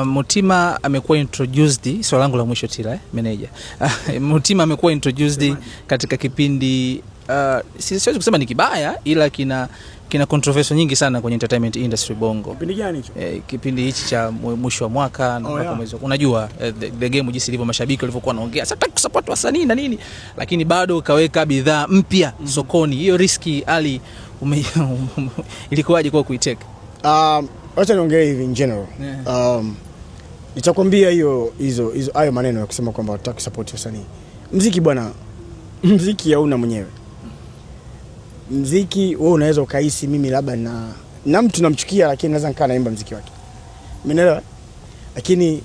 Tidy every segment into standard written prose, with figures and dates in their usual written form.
Mutima amekuwa introduced, swali langu la mwisho Tila, manager. Mutima amekuwa introduced katika kipindi siwezi kusema ni kibaya, ila kina controversy nyingi sana kwenye entertainment industry Bongo. Kipindi gani hicho? Kipindi hichi cha mwisho wa mwaka na mpaka mwezi, unajua the game jinsi ilivyo, mashabiki walivyokuwa wanaongea, sasa kusupport wasanii na nini, lakini bado ukaweka bidhaa mpya sokoni. Hiyo risk ali ilikuwaje kwa kuiteka? Wacha niongee hivi in general. Nitakwambia hiyo hizo hizo hayo maneno ya kusema kwamba hatutaki support wasanii. Mziki bwana, mziki hauna mwenyewe. Mziki wewe unaweza ukahisi mimi labda na mtu namchukia, lakini naweza nikaa naimba mziki wake. Umeelewa? Lakini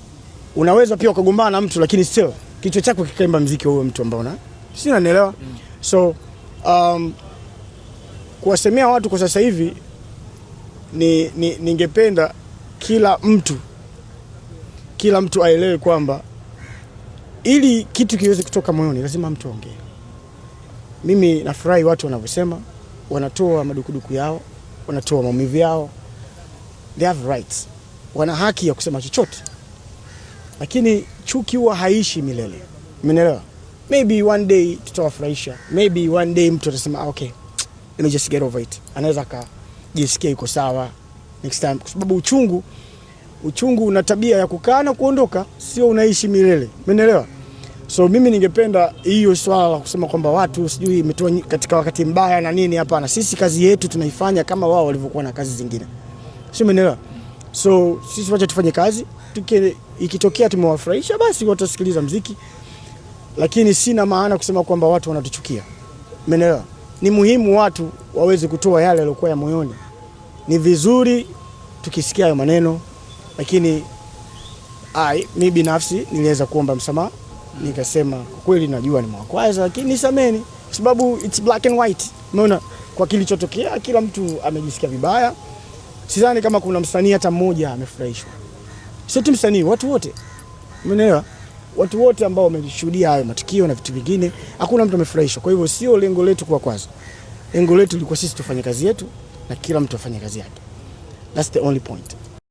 unaweza pia ukagombana na mtu, lakini still kichwa chako kikaimba mziki wa huyo mtu ambao una, si unanielewa? So kuwasemea watu kwa sasa hivi ni ningependa kila mtu aelewe kwamba ili kitu kiweze kutoka moyoni lazima mtu aongee. Mimi nafurahi watu wanavyosema, wanatoa madukuduku yao, wanatoa maumivu yao, they have rights, wana haki ya kusema chochote, lakini chuki huwa haishi milele. Umeelewa? Maybe one day tutawafurahisha, maybe one day mtu atasema, "Ah, okay, let me just get over it." Anaweza akajisikia yuko sawa next time, kwa sababu uchungu una tabia ya kukaa na kuondoka, sio unaishi milele. Umeelewa? So mimi ningependa hiyo swala la kusema kwamba watu sijui imetoa katika wakati mbaya na nini, hapana. Sisi kazi yetu tunaifanya kama wao walivyokuwa na kazi zingine, sio? Umeelewa? So sisi wacha tufanye kazi, ikitokea tumewafurahisha basi watasikiliza mziki, lakini sina maana kusema kwamba watu wanatuchukia. Umeelewa? Ni muhimu watu waweze kutoa yale yaliyokuwa ya moyoni. Ni vizuri tukisikia hayo maneno, lakini mi binafsi niliweza kuomba msamaha, nikasema kwa kweli najua nimewakwaza, lakini nisameni, kwa sababu it's black and white. Umeona, kwa kilichotokea kila mtu amejisikia vibaya. Sidhani kama kuna msanii hata mmoja amefurahishwa, sio tu msanii, watu wote, umeelewa? Watu wote ambao wameshuhudia hayo matukio na vitu vingine, hakuna mtu amefurahishwa. Kwa hivyo sio lengo letu kuwakwaza, lengo letu lilikuwa sisi tufanye kazi yetu na kila mtu afanye kazi yake. That's the only point.